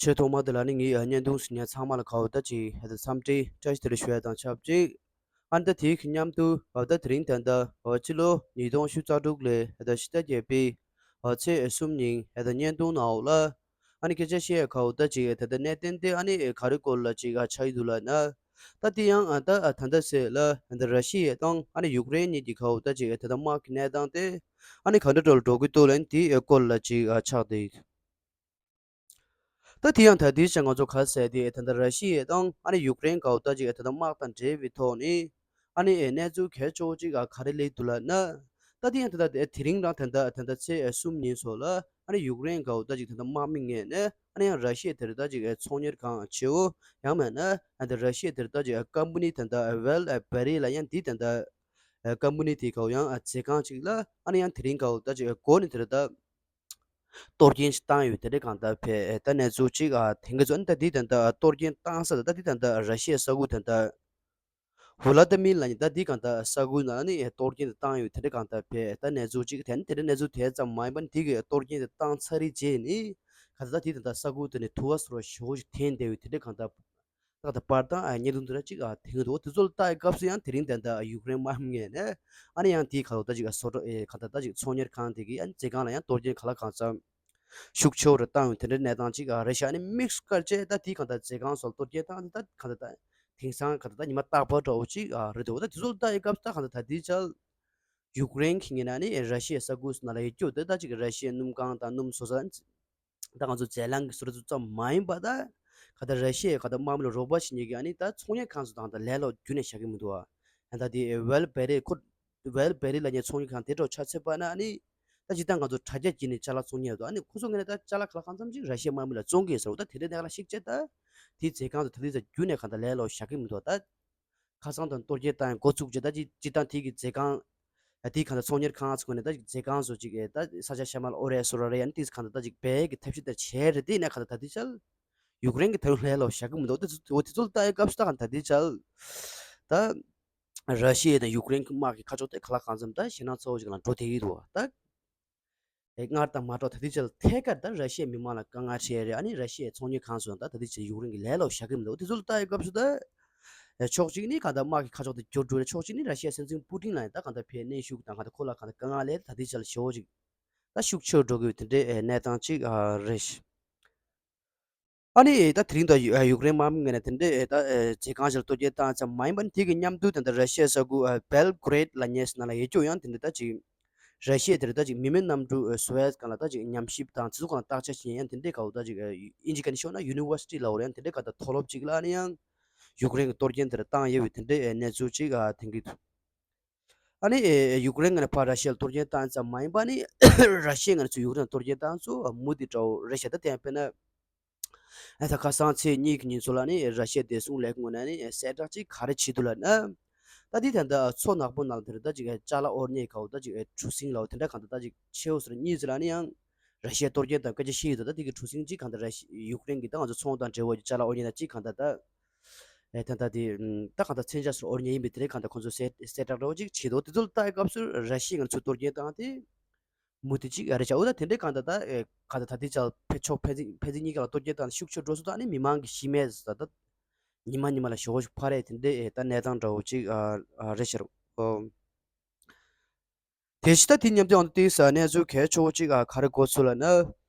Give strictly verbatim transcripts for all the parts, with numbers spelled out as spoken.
ཆེས་ཐོག་མ་དེ་ལ་ནི་ངའི་བརྙན་ཐུང་གཟིགས་མཁན་ཚང་མ་ལ་ག་བོ་ད་ཅིག་ཧེ་ད་འཚམས་འདྲི་བཀྲ་ཤིས་བདེ་ལེགས་ཞུ་ཡ་དང་ཆབས་ཅིག་ཨ་ནི་ད་དེའི་མཉམ་དུ་འོ་ད་དེ་རིང་ད་ལྟ་འོ་ཕྱི་ལོ་ཉིས་སྟོང་ཉི་ཤུ་རྩ་དྲུག་ལོའི་ཧེ་ད་ཕྱི་ཟླ་བརྒྱད་པའི་འོ་ཚེས་གསུམ་ཉིན་ཧེ་ད་བརྙན་ཐུང་ནང་འོག་ལ་ཨ་ནི་སྐད་ཆ་བཤད་ཡ་ག་བོ་ད་ཅིག་ད་ལྟ་གནད་དོན་དེ་ཨ་ནི་ག་རེ་སྐོར་ལ་ཅིག་ཨ་ཆགས་ཀྱི་འདུག་ལབ་ན། ད་དེ་ཡང་ཨ་ད་ཨ་ད་ལྟ་ཟེར་ལ་ཨ་ད་ར་ཤི་ཡ་དང་ཨ་ནི་ཡུཀ་རེན་གཉིས་ཀྱི་ག་བོ་ད་ཅིག་ད་ལྟ་དམག་གི་གནས་སྟངས་དེ་ཨ་ནི་ག་འདྲ་འགྲོ་འགྲོ་གི་འདུག་ལབ་ན་དེའི་སྐོར་ལ་ཅིག་ཨ་ཆགས་བསྡད་ཡོད། ད་དེ་ཡང་ད་དེའི་ཆ་ང་ཚོ་ག་ཟེར་དེ་ད་ལྟ་ར་ཤི་ཡ་དང་ཨ་ནི་ཡུཀ་རེན་ག་བོ་ད་ཅིག་ད་ལྟ་དམག་དང་འབྲེལ་བའི་ཐོག་ནས་ཨ་ནི་གནས་ཚུལ་གལ་ཆེ་བོ་ཅིག་ག་རེ་སླེབས་འདུག་ལབ་ན། ད་དེ་ཡང་ད་ལྟ་དེ་རིང་རང་ད་ལྟ་ད་ལྟ་ཚེས་གསུམ་ཉིན་སོགས་ལ་ཨ་ནི་ཡུཀ་རེན་ག་བོ་ད་ཅིག་ད་ལྟ་དམག་མི་ངོས་ནས་ཨ་ནི་ཡང་ར་ཤི་ཡ་དེར་ད་ཅིག་ཚོང་གཉེར་ཁང་ཆེ་བོ་ཡང་མིན་ན་ཨ་ད་ར་ཤི་ཡ་དེར་ད་ཅིག་ཀམ་པ་ནི་ད་ལྟ་ཝེལ་བེ་རི་ལ་ཡང་དེ་ད་ལྟ་ཀམ་པ་ནི་དེ་ག་བོ་ཡང་མཛོད་ཁང་ཅིག་ལ་ཨ་ནི་ཡང་དེ་རིང་ག་བོ་ད་ཅིག་སྒོ་ནས་དེར་ད། གཏོར་སྐྱོན་ཞིག་བཏང་ཡོད་དེ་འདྲའི་གང་ལྟར་ཕེ་ད་གནས་ཚུལ་གཅིག་ཨ་དེང་གི་ཚོ་ནི་ད་འདི་ད་ལྟ་གཏོར་སྐྱོན་བཏང་ས་ད་ད་འདི་ད་ལྟ་ར་ཤི་ཡའི་ས་ཁུལ་ད་ལྟ་ཝུ་ལ་ཏི་མིར་ལ་ནི་ད་འདི་གང་ལྟར་ས་ཁུལ་ནང་ནི་གཏོར་སྐྱོན་དེ་བཏང་ཡོད་དེ་འདྲའི་གང་ལྟར་ཕེ་ད་གནས་ཚུལ་གཅིག་དེ་ནི་དེ་འདྲའི་གནས་ཚུལ་དེ་ཙམ་མ་ཡིན་པ་ནི་དེ་གི་གཏོར་སྐྱོན་དེ་བཏང་ཚར་རེད་རྗེས་ནི་ག་ད་ད་འདི་ད་ལྟ་ས་ཁུལ་དེ་ནི་དུ་བ་སོར་བ་ཞེ་པོ་ཞིག་ཐོན་བསྡད་ཡོད་དེ་འདྲའི་གང་ལྟར། ད་ད་པར་དང་ཨ་བརྙན་ཐུང་དེ་འདྲ་གཅིག་ཨ་དེང་གི་འདུག་དེ་ཚོ་ལ་ལྟ་ཡི་སྐབས་སུ་ཡང་དེ་རིང་ད་ལྟ་ཡུཀ་རེན་དམག་མི་ངོས་ནས་ཨ་ནི་ཡང་དེའི་ཁ་ཐོག་ད་ཅིག་ཨ་སོ་ཊ་ཨེ་ག་ད་ད་ཅིག་ཚོང་གཉེར་ཁང་དེ་གི་ཨ་ནི་མཛོད་ཁང་ལ་ཡང་གཏོར་སྐྱོན་ག་ལ་གང་འཚམ་ཤུགས་ཆེ་བོ་རུ་བཏང་ཡོད་དེ་འདྲའི་གནས་སྟངས་གཅིག་ཨ་རེད་ཤག་ཨ་ནི་དམིགས་སུ་བཀར་བྱས་ད་དེའི་ག་ད་མཛོད་ཁང་སོགས་གཏོར་སྐྱོན་བཏང་ད་ག་ད་ད་དེང་སང་ག་ད་ད་ཉི་མ་རྟག་པར་འདྲ་བོ་གཅིག་ཨ་རེད་འདུག་ད་དེ་ཚོ་ལ་ལྟ་ཡི་སྐབས་སུ་ད་ག་ད་ད་དེའི་ཆར་ཡུཀ་རེན་གྱི་ངོས་ནས་ཨ་ནི་ར་ཤི་ཡའི་ས་ཁུལ་སོགས་ནང་ལ་ཡོད་རྒྱུ་དེ་ད་ཅིག་ར་ཤི་ཡའི་སྣུམ་ཁང་དང་སྣུམ་བཟོ་ས་ད་ང་ཚོ་རྫས་རླངས་ཀྱི་བཟོ་གྲྭ་ཚོ་ཙམ་མ་ཡིན་པ་ད་ག་ད་ར་ཤི་ཡའི་ག་ད་དམག་མི་ལ་རོགས་པ་བྱེད་མཁན་གྱི་ཨ་ནི་ད་ཚོང་གཉེར་ཁང་ཚོ་དང་ད་ལས་སླ་པོ་ཁྱོན་ནས་བཞག་གི་མི་འདུག་ཨ། ད་དེ་ཝེལ་བེ་རི་ཁོ་ཝེལ་བེ་རི་ལབ་མཁན་ཚོང་གཉེར་ཁང་དེ་འདྲ་ཆ་མཚོན་པ་ན་ཨ་ནི་ད་སྤྱིར་བཏང་ང་ཚོ་དྲ་རྒྱ་བརྒྱུད་ནས་ཅ་ལག་བཙོང་མཁན་འདུག་ཨ་ནི་ཁོ་ཚོ་ངོས་ནས་ད་ཅ་ལག་ག་ལ་གང་འཚམ་ཅིག་ར་ཤི་ཡའི་དམག་མི་ལ་བཙོང་གི་ཡོད་ཟེར་བ་ད་དེ་འདྲའི་གནས་སྟངས་ཤིག་བྱས་ད་དེའི་མཛོད་ཁང་དུ་ད་དེ་ཚོ་བརྒྱུད་ནས་གང་ད་ལས་སླ་པོ་བཞག་གི་མི་འདུག་ད། ཁ་སང་དང་གཏོར་སྐྱོན་བཏང་ཡང་འགོ་བཙུགས་རྗེས་ད་ཅི་ཅི་ལྟར་དེ་གི་མཛོད་ཁང་། དེ་གང་ལྟར་ཚོང་གཉེར་ཁང་ཚོ་ནས་ད་ཅིག་མཛོད་ཁང་བཟོ་ཅིག་ད་ས་ཆ་གཞན་མ་ལ་ཨོ་རེད་སོ་ར་རེད་ཡང་དེ་གང་ལྟར་ད་ཅིག་བེད་ཀྱི་ཐབས་ཤེས་དེ་བྱས་རེད་དེ་ནས་གང་ལྟར་ད་དེ་ཆ་ཡུཀ་རེན་གྱི་ད་ཡོང་ལས་སླ་པོ་བཞག་གི་མི་འདུག་དེ་ཚོ་དེ་ཚོ་ལ་ལྟ་ཡི་སྐབས་སུ་ད་གང་ལྟར་དེ་ཆ་ད་ར་ཤི་ཡ་དང་ཡུཀ་རེན་གྱི་དམག་གི་ཁ་ཕྱོགས་དེ་ག་ལ་གང་འཚམ་ད་ཞེད་སྣང་ཚ་བོ་ཞིག་ལ་འགྲོ་བསྡད་ཀྱི་འདུག་ད། སྔར་དང་མ་འདྲ་བ་ད་ལྟའི་ཆར་ཐད་ཀར་ད་ར་ཤི་ཡའི་མི་མང་ལ་དཀའ་ངལ་འཕྲད་རེད། ཨ་ནི་ར་ཤི་ཡའི་ཚོང་གཉེར་ཁང་ཚོ་ཡང་ད་ད་ལྟའི་ཆར་ཡུཀ་རེན་གྱི་ལས་སླ་པོ་བཞག་གི་མི་འདུག་དེ་ཚོ་ལ་ལྟ་ཡི་སྐབས་སུ་ད་ཕྱོགས་གཅིག་ནི་གང་ལྟར་དམག་གི་ཁ་ཕྱོགས་དེ་འགྱུར་འགྲོ་རེད། ཕྱོགས་གཅིག་ནི་ར་ཤི་ཡའི་སྲིད་འཛིན་པུ་ཏིན་ལ་ཡང་ད་གང་ལྟར་ཕེབས་གནོན་ཤུགས་དང་གང་ལྟར་ཁོ་ལ་གང་ལྟར་དཀའ་ངལ་སླེབས་ད་ལྟའི་ཆར་ཞེ་པོ་ཅིག་ད་ཤུགས་ཆེ་རུ་འགྲོ་གི་ཡོད་དེ་འདྲའི་གནས་སྟངས་གཅིག་རེད། ཨ་ནི་ད་དེ་རིང་ད་ཡུ་ཡུཀ་རེན་དམག་མི་ངོས་ནས་དེ་འདྲའི་ད་མཛོད་ཁང་ཞིག་ལ་གཏོར་སྐྱོན་བཏང་ཙམ་མ་ཡིན་པ་ནི་དེ་གི་མཉམ་དུ་ད་ལྟ་ར་ཤི་ཡའི་ས་ཁུལ་བེལ་གྷི་རེད་ལབ་མཁན་ནང་ལ་ཡོད་རྒྱུ་ཡང་དེ་འདྲ་ད་ཅིག་ར་ཤི་ཡ་དེ་རེད་ད་ཅིག་མི་མེད་གནམ་གྲུ་བཟོ་ཡས་སྒང་ལ་ད་ཅིག་ཉམས་ཞིབ་དང་དེ་ཚོ་སྒང་ལ་བརྟག་དཔྱད་བྱེད་ཡས་ཡང་དེ་འདྲའི་ག་བོ་ད་ཅིག་ཨིན་ཇི་སྐད་ནས་ཤོད་ན་ཡུ་ནི་ཝར་སི་ཊི་ལབ་དགོས་རེད། ཡང་དེ་འདྲའི་ག་ད་མཐོ་སློབ་ཅིག་ལ་ཨ་ནི་ཡང་ཡུཀ་རེན་གྱི་གཏོར་སྐྱོན་དེ་རེད་བཏང་ཡོད་པའི་དེ་འདྲའི་གནས་ཚུལ་ཅིག་ཨ་དེང་གི་ཨ་ནི་ཡུཀ་རེན་ངོས་ནས་ཕར་ར་ཤི་ཡ་ལ་གཏོར་སྐྱོན་བཏང་ཙམ་མ་ཡིན་པ་ནི་ར་ཤི་ཡ་ངོས་ནས་ཚུར་ཡུཀ་རེན་ལ་གཏོར་སྐྱོན་བཏང་ཚུལ་མུ་མཐུད་འདྲ་བོ་རེད་ཤག་ད་དེ་ཡང་དཔེར་ན། ཨ་ད་ཁ་སང་ཚེས་གཉིས་ཀྱི་ཉིན་ཚོ་ལ་ནི་ར་ཤི་ཡའི་བདེ་སྲུང་ལས་ཁུངས་ངོས་ནས་ནི་གསལ་བསྒྲགས་ཅིག་ག་རེ་བྱས་འདུག་ལབ་ན། ད་དེ་ད་ལྟ་མཚོ་ནག་པོ་ནང་དེར་ད་ཅིག་ཅ་ལག་དབོར་མཁན་ག་བོ་ད་ཅིག་གྲུ་གཟིངས་ལབ་དེ་འདྲ་གང་ལྟར་ད་ཅིག་ཆེ་བོ་ཟེར་གཉིས་ཟེར་ལ་ནི་ཡང་ར་ཤི་ཡས་གཏོར་སྐྱོན་དང་སྐད་ཆ་བཤད་ཡོད་ད། ད་དེ་གི་གྲུ་གཟིངས་ཅིག་གང་ལྟར་ར་ཤི་ཡུཀ་རེན་གྱི་ད་ང་ཚོ་ཚོང་དང་འབྲེལ་བ་ཡོད་ཅ་ལག་དབོར་མཁན་ད་ཅིག་གང་ལྟར་ད། ཨེ་ད་ད་དེ་ད་གང་ལྟར་མཚོན་ཆ་ཟེར་དབོར་མཁན་ཡིན་པའི་དེ་རེད། གང་ལྟར་ཁོང་ཚོ་གསལ་གསལ་བསྒྲགས་འདྲ་བོ་ཅིག་བྱས་འདུག་དེ་ཚོ་ལ་ལྟ་ཡི་སྐབས་སུ་ར་ཤི་ཡས་ང་ཚོས་གཏོར་སྐྱོན་བཏང་སྟེ། མུ་མཐུད་ཅིག་ཨ་རེ་བྱ་འོ་ད་དེ་འདྲའི་གང་ལྟར་ད་ཨེ་གང་ལྟར་ད་དེ་ཅག་ཕེ་ཕྱོགས་ཕན་ཚུན་ཕན་ཚུན་གཉིས་ཀ་ལ་གཏོར་སྐྱོན་བཏང་ནས་ཤུགས་ཆེ་འགྲོ་སོང་། ད་ཨ་ནི་མི་མང་གི་གཤིས་མེད་ཟེར་ད་ད་ཉི་མ་ཉི་མ་ལ་ཞེ་པོ་ཞིག་འཕར་རེད། དེ་འདྲའི་ཨེ་ད་གནས་སྟངས་འདྲ་བོ་ཅིག་ཨ་ཨ་རེད་ཤག་ཨོ། དེ་བཞིན་ད་དེ་མཉམ་དུ་ཡང་དེ་ས་གནས་ཚུལ་གལ་ཆེ་བོ་ཅིག་ཨ་ག་རེ་གོ་ཚུལ་ལ་ན།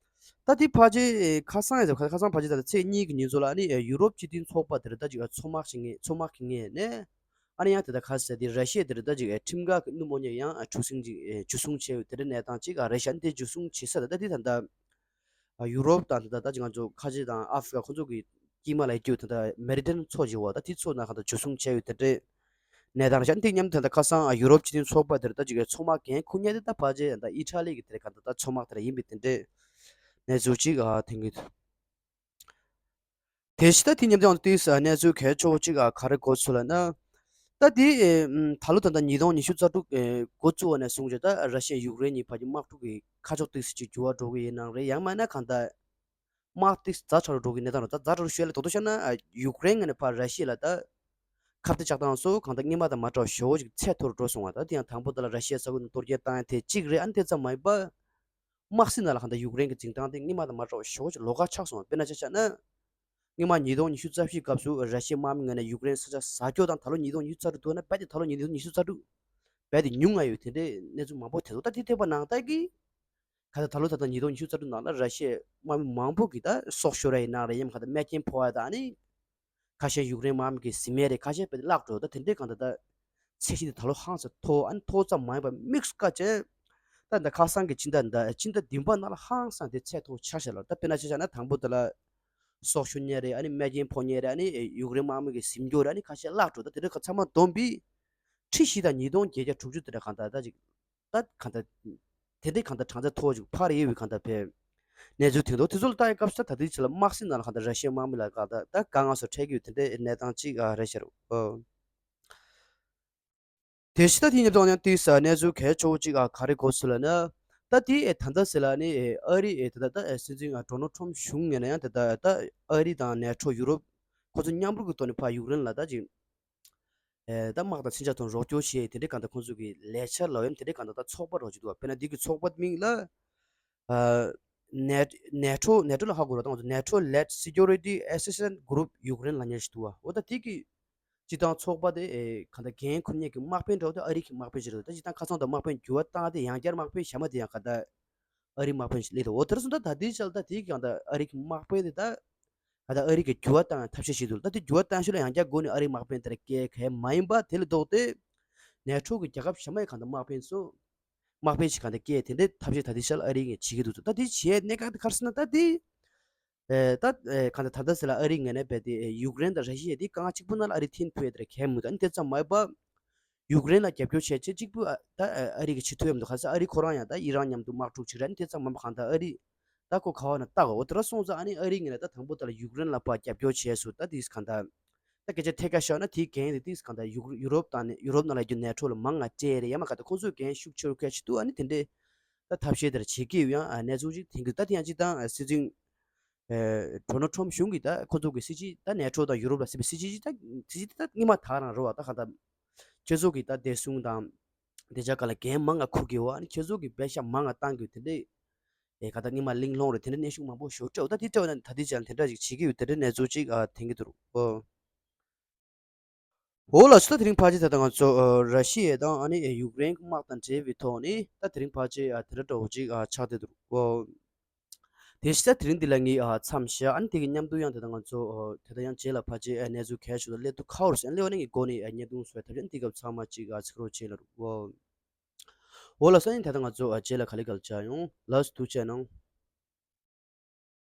ད་དེ་ཕལ་ཆེར་ཁ་སང་ཡང་ཁ་སང་ཕལ་ཆེར་ད་ལྟ་ཚེས་གཉིས་ཀྱི་ཉིན་ཚོ་ལ་ཨ་ནི་ཡུ་རོབ་སྤྱི་མཐུན་ཚོགས་པ་དེར་ད་ཅིག་མཚོ་དམག་ཞིག་ངེས་མཚོ་དམག་གི་ངེས་ནས། ཨ་ནི་ཡང་དེ་ལྟར་ཁ་ཟེར་དེ་ར་ཤི་ཡ་དེར་ད་ཅིག་ཁྲིམས་འགལ་གྱི་སྣུམ་དབོར་མཁན་ཡང་གྲུ་གཟིངས་ཅིག་འཇུ་བཟུང་བྱས་ཡོད་དེ་འདྲའི་གནས་སྟངས་ཅིག་ཨ་རེད་ཤག་ཨ་ནི་དེ་འཇུ་བཟུང་བྱེད་ས་ད་ལྟ་དེ་ད་ལྟ་ཡུ་རོབ་དང་དེ་ད་ལྟ་ཅིག་ང་ཚོ་ཁ་ཆེ་དང་ཨ་ཧྥི་རི་ཀ་ཁོང་ཚོ་གི་དཀྱིལ་མ་ལ་ཡོད་རྒྱུ་དེ་ད་མེ་ཌི་ཊེ་རེ་ནི་ཡན་མཚོ་ཅིག་ཡོད་པ་ད་དེ་མཚོ་ནང་གང་ལྟར་འཇུ་བཟུང་བྱས་ཡོད་དེ་འདྲའི་གནས་སྟངས་རེད་ཤག་ཨ་ནི་དེ་མཉམ་དུ་ད་ལྟ་ཁ་སང་ཡུ་རོབ་སྤྱི་མཐུན་ཚོགས་པ་དེར་ད་ཅིག་མཚོ་དམག་འགན་འཁུར་མཁན་དེ་ད་ཕལ་ཆེར་ད་ཨི་ཊ་ལི་གི་དེར་གང་ལྟར་ད་མཚོ་དམག་དེ་ར་ཡིན་པའི་དེ་འདྲའི་གནས་ཚུལ་ཅིག་ཨ་དེང་གི་དེ་བཞིན་ད་དེ་མཉམ་དུ་ཡང་དེའི་གནས་ཚུལ་གལ་ཆེ་བོ་གཅིག་ག་རེ་གོ་ཚུལ་ལབ་ན། ད་དེ་ད་ལོ་ད་ལྟ་ཉིས་སྟོང་ཉི་ཤུ་རྩ་དྲུག་འགོ་བཙུགས་པ་ནས་བཟུང་བྱས་ད་ར་ཤི་ཡ་ཡུཀ་རེན་གཉིས་བར་གྱི་དམག་འཁྲུག་གི་ཁ་ཕྱོགས་ཏོག་ཙམ་ཅིག་འགྱུར་བ་འགྲོ་གི་ཡིན་ནའང་རེད། ཡང་མིན་ན་གང་ལྟར་དམག་ཏོག་ཙམ་ཛ་དྲག་རུ་འགྲོ་གི་གནས་སྟངས་རེད། ད་ཛ་དྲག་རུ་ཞུ་ཡ་ལ་དོ་དོ་བཤད་ན་ཡུཀ་རེན་ངོས་ནས་ཕར་ར་ཤི་ཡ་ལ་ད་ཁ་གཏད་གཅོག་སྟངས་སོགས་གང་ལྟར་སྔོན་མ་དང་མ་འདྲ་བ་ཞེ་པོ་ཅིག་ཚད་མཐོ་རུ་འགྲོ་སོང་བ། ད་དེ་ཡང་དང་པོ་དེ་ལ་ར་ཤི་ཡ་ས་ཁུལ་ནང་གཏོར་སྐྱོན་བཏང་ཡ་དེ་གཅིག་རེད། ཨ་ནི་དེ་ཙམ་མ་ཡིན་པ། དམག་སྲིད་ནང་ལ་གང་ལྟར་ཡུཀ་རེན་གྱི་འཛིན་སྟངས་དེ་སྔོན་མ་དང་མ་འདྲ་བ་ཞེ་པོ་ཅིག་ལོགས་ཀ་ཆགས་སོང་བ། དཔེར་ན་ཆ་བཞག་ན། སྔོན་མ་ཉིས་སྟོང་ཉི་ཤུ་རྩ་བཞིའི་སྐབས་སུ་ར་ཤི་ཡའི་དམག་མི་ངོས་ནས་ཡུཀ་རེན་ས་ཆ་ཟ་སྐྱོ་དང་། ད་ལོ་ཉིས་སྟོང་ཉི་ཤུ་རྩ་དྲུག་འདུག་ན། རྦད་དེ་ད་ལོ་ཉིས་སྟོང་ཉི་ཤུ་རྩ་དྲུག་རྦད་དེ་ཉུང་ང་ཡོད། དེ་འདྲའི་གནས་ཚུལ་མང་པོ་དེ་ཚོ་ད་དེ་ཐེབས་པ་ནང་ལྟར་གྱི། ག་ད་ད་ལོ་ད་ལྟ་ཉིས་སྟོང་ཉི་ཤུ་རྩ་དྲུག་ནང་ལ་ར་ཤི་ཡའི་དམག་མི་མང་པོ་གིས་ད་སྲོག་ཤོར་ཡ་ཡིན་ན་རེད། ཡང་ག་ད་རྨས་སྐྱོན་ཕོག་ཡ་དང་། ཨ་ནི་ཁ་ཤས་ཡུཀ་རེན་དམག་མི་གིས་ཟིན་ཡ་རེད། ཁ་ཤས་རྦད་དེ་བརླག་འགྲོ། ད་དེ་འདྲའི་གང་ལྟར་ད་ཚད་གཞི་དེ་ད་ལོ་ཧང་སང་མཐོ། ཨ་ནི་མཐོ་ཙམ་མ་ཡིན་པར་དམིགས་སུ་བཀར་བྱས། ད་ད་ཁ་སང་གི་སྤྱི་ཟླ་འདི་སྤྱི་ཟླ་བདུན་པ་ནང་ལ་ཧང་སང་དེ་ཚད་མཐོ་ཆགས་ཤག་ལ། ད་དཔེར་ན་ཆ་བཞག་ན། དང་པོ་དེ་ལ་སྲོག་ཤོར་ཡ་རེད། ཨ་ནི་རྨས་སྐྱོན་ཕོག་ཡ་རེད། ཨ་ནི་ཡུཀ་རེན་དམག་མི་གིས་ཟིན་སྐྱོ་རེད། ཨ་ནི་ཁ་ཤས་བརླག་འགྲོ། ད་དེ་འདྲ་ཚང་མ་བསྡོམས་པའི་ཁྲི་བཞི་དང་ཉིས་སྟོང་བརྒྱད་བརྒྱ་དྲུག་ཅུ་དེ་འདྲ་གང་ལྟར་ད་ཅིག་ད་གང་ལྟར་དེ་འདྲའི་གང་ལྟར་གྲངས་ཚད་མཐོ་བོ་ཅིག་འཕར་ཡོད་པའི་གང་ལྟར་བའི་གནས་ཚུལ་ཐོན་འདུག་དེ་ཚོ་ལ་ལྟ་ཡི་སྐབས་སུ། ད་ད་ལྟའི་ཆ་ལ་དམག་སྲིད་ནང་ལ་གང་ལྟར་ར་ཤི་ཡའི་དམག་མི་ལ་གང་ལྟར་ད་དཀའ་ངལ་སོགས་འཕྲད་ཀྱི་ཡོད། དེ་འདྲའི་གནས་སྟངས་ཅིག་ཨ་རེད་ཤག་རོ། ཨོ། དེ་བཞིན་ད་དེའི་མཉམ་དུ་ཡང་ཏིས་གནས་ཚུལ་གལ་ཆེ་བོ་ཅིག་ཨ་ག་རེ་གོ་སོང་ལབ་ན། ད་དེ་ཨེ་ད་ལྟ་ཟེར་ལ་ནི་ཨེ་ཨ་རི་ཨེ་ད་ལྟ་ད་ཨེ་སྲིད་འཛིན་ཨ་ཌོ་ནལ་ཊམ་གཞུང་ངོས་ནས་ཡང་ད་ལྟ་ད་ཨ་རི་དང་ནེ་ཊོ། ཡུ་རོབ་ཁོ་ཚོ་མཉམ་རུབ་ཀྱི་ཐོག་ནས་ཕར་ཡུཀ་རེན་ལ་ད་ཅིག་ཨེ་ད་དམག་དང་མཚོན་ཆ་ཐོག་རོགས་སྐྱོར་བྱེད་དེ་འདྲའི་གང་ལྟར་ཁོང་ཚོ་གི་ལས་འཆར་ལ་ཡང་དེ་འདྲའི་གང་ལྟར་ད་ཚོགས་པ་རོགས་ཅིག་འདུག་བ། དཔེར་ན་འདི་གི་ཚོགས་པ་མིང་ལ་ཨ་ནེ་ནེ་ཊོ། ནེ་ཊོ་ལ་ཧ་གོ་རོགས་ད་ང་ཚོ་NATO-led Security Assistance Group Ukraine ལབ་མཁན་ཞིག་འདུག་བ། འོ་ད་དེ་གི་སྤྱིར་བཏང་ཚོགས་པ་དེ་ཨེ་གང་ལྟར་འགན་འཁུར་མཁན་གྱི་དམག་དཔོན་འདྲ་བོ་དེ་ཨ་རི་གི་དམག་དཔོན་ཞིག་རེད། ད་སྤྱིར་བཏང་ཁ་སང་དུ་དམག་དཔོན་འགྱུར་བ་བཏང་སྟེ་ཡང་བསྐྱར་དམག་དཔོན་གཞན་པ་དེ་ཡང་གང་ལྟར་ཨ་རིའི་དམག་དཔོན་ཞིག་སླེབས་འདུག་འོ་དེར་སོང་ད་ད་ལྟའི་ཆར་ད་དེའི་གང་ལྟར་ཨ་རི་གི་དམག་དཔོན་དེ་ད་གང་ལྟར་ཨ་རི་གི་འགྱུར་བ་བཏང་ཐབས་ཤེས་བྱེད་འདུག་ད་དེ་འགྱུར་བ་བཏང་ཤུལ་ལ་ཡང་བསྐྱར་སྒོ་ནས་ཨ་རིའི་དམག་དཔོན་དེར་བསྐྱལ་གལ་མ་ཡིན་པ་དེ་ལས་ལྡོག་སྟེ། ནེ་ཊོ་གི་རྒྱལ་ཁབ་གཞན་པ་ཡི་གང་ལྟར་དམག་དཔོན་ཚོ་དམག་དཔོན་ཞིག་གང་ལྟར་བསྐྱལ། དེ་འདྲའི་ཐབས་ཤེས་ད་ལྟའི་ཆར་ལ་ཨ་རིའི་ངོས་བྱེད་ཀྱི་འདུག་ད་དེ་བྱས་གནད་འགག་དེ་ག་རེ་ཟེར་ན། ད་དེ་ཨེ་ད་ཨེ་གང་ལྟར་ད་ལྟ་ཟེར་ལ་ཨ་རིའི་ངོས་ནས་རྦད་དེ་ཨེ་ཡུཀ་རེན་དང་ར་ཤི་ཡ་དེ་དཀའ་ངལ་གཅིག་པུ་ནང་ལ་ཨ་རི་འཐེན་ཐུབ་ཡ་དེ་ར་གལ་མི་འདུག་ཨ་ནི་དེ་ཙམ་མ་ཡིན་པ་ཡུཀ་རེན་ལ་རྒྱབ་སྐྱོར་བྱས་བྱས་གཅིག་པུ་ཨ་ད་ཨ་རི་གིས་བྱེད་ཐུབ་ཡ་མི་འདུག་ག་ས་ཨ་རི་ཁོ་རང་ཡང་ད་ཨི་རན་མཉམ་དུ་དམག་འཁྲུག་བྱེད་ར། ཨ་ནི་དེ་ཙམ་མ་ཡིན་པ་གང་ལྟར་ཨ་རི་ད་ཁོ་ག་བ་ན་ལྟ་གོ། འོ་དེ་ར་སོང་ཙང་ཨ་ནི་ཨ་རིའི་ངོས་ནས་ད་དང་པོ་ད་ལ་ཡུཀ་རེན་ལ་ཕར་རྒྱབ་སྐྱོར་བྱས་སོང་། ད་དེ་གང་ལྟར་ད་སྐད་ཆ་ཐད་ཀར་བཤད་ན་དེའི་འགན་དེ་ཏིས་གང་ལྟར་ཡུ་ཡུ་རོབ་དང་ནི་ཡུ་རོབ་ནང་ལ་ཡོད་རྒྱུ་ནེ་ཊོ་ལ་མང་ང་སྤྲད་རེད། ཡང་མ་ག་ད་ཁོང་ཚོའི་འགན་ཤུགས་ཆེ་རུ་སྐད་ཆ་འདུག་ཨ་ནི་དེ་འདྲའི་ད་ཐབས་ཤེས་དེར་བྱེད་ཀྱི་ཡོད། ཡང་ཨ་གནས་ཚུལ་ཅིག་ཐོན་གྱི་འདུག་ད་དེ་ཡང་སྤྱིར་བཏང་ཨ་སྲིད་འཛིན་ཨེ་ཌོ་ནལ་ཊམ་གཞུང་གིས་ད་ཁོང་ཚོ་གི་སྲིད་ཇུས་ད་ནེ་ཊོ་དང་ཡུ་རོབ་ལ་སྲིད་པའི་སྲིད་ཇུས་ཅིག་ད་སྲིད་ཇུས་དེ་ད་སྔོན་མ་དག་རང་རེད་བ། ད་གང་ལྟར་ཁྱེད་ཚོ་གི་ད་བདེ་སྲུང་དང་བདེ་འཇགས་སྒང་ལ་འགན་མང་ང་འཁུར་གྱི་ཡོད། ཨ་ནི་ཁྱེད་ཚོ་གི་པེ་ཤ་མང་ང་བཏང་གི་ཡོད། དེ་འདྲའི་ཨེ་ག་ད་སྔོན་མ་གླེང་སློང་རེད། དེ་འདྲའི་གནོན་ཤུགས་མང་པོ་ཞིག་སྤྲད། ད་དེ་སྤྲད་པ་ན་ད་དེ་ཅང་དེ་འདྲ་ཞིག་བྱེད་ཀྱི་ཡོད། དེ་འདྲའི་གནས་ཚུལ་ཅིག་ཨ་ཐོན་གྱི་འདུག་ཨོ། འོ་ལགས་སོ། ད་དེ་རིང་ཕལ་ཆེར་ད་ལྟ་ང་ཚོ་ཨ་ར་ཤི་ཡ་དང་ཨ་ནི་ཡུཀ་རེན་གྱི་དམག་དང་འབྲེལ་བའི་ཐོག་ནས་ད་དེ་རིང་ཕལ་ཆེར་ཨ་དེ་འདྲ་འདྲ་བོ་ཅིག་ཨ་ཆགས་བསྡད་འདུག་ཨོ། དེ་བཞིན་ད་དེ་རིང་འདི་ལ་ངས་ཨ་མཚམས་བཞག་ཨ་ནི་དེ་གི་མཉམ་དུ་ཡང་ད་ལྟ་ང་ཚོ་ཨ་ད་ལྟ་ཡང་རྗེས་ལ་ཕལ་ཆེར་ཨ་གནས་ཚུལ་གལ་ཆེ་ཤོས་དང་སླེབས་དུས་ཁ་བོར་སོང་། སླེབས་པ་ནས་ངས་སྒོ་ནས་ཨ་བརྙན་ཐུང་བཟོ་བའི་ཐབས་ཤེས། ཨ་ནི་དེ་སྐབས་ཚང་མ་ཅིག་ཨ་ཚིག་རོགས་བྱེད་ལ་རུ་ཨོ། འོ་ལགས་སོ། ཨ་ནི་ད་ལྟ་ང་ཚོ་ཨ་རྗེས་ལ་ག་ལེ་ག་ལེ་མཇལ་ཡོང་། ལགས་སོ། ཐུགས་རྗེ་གནང་།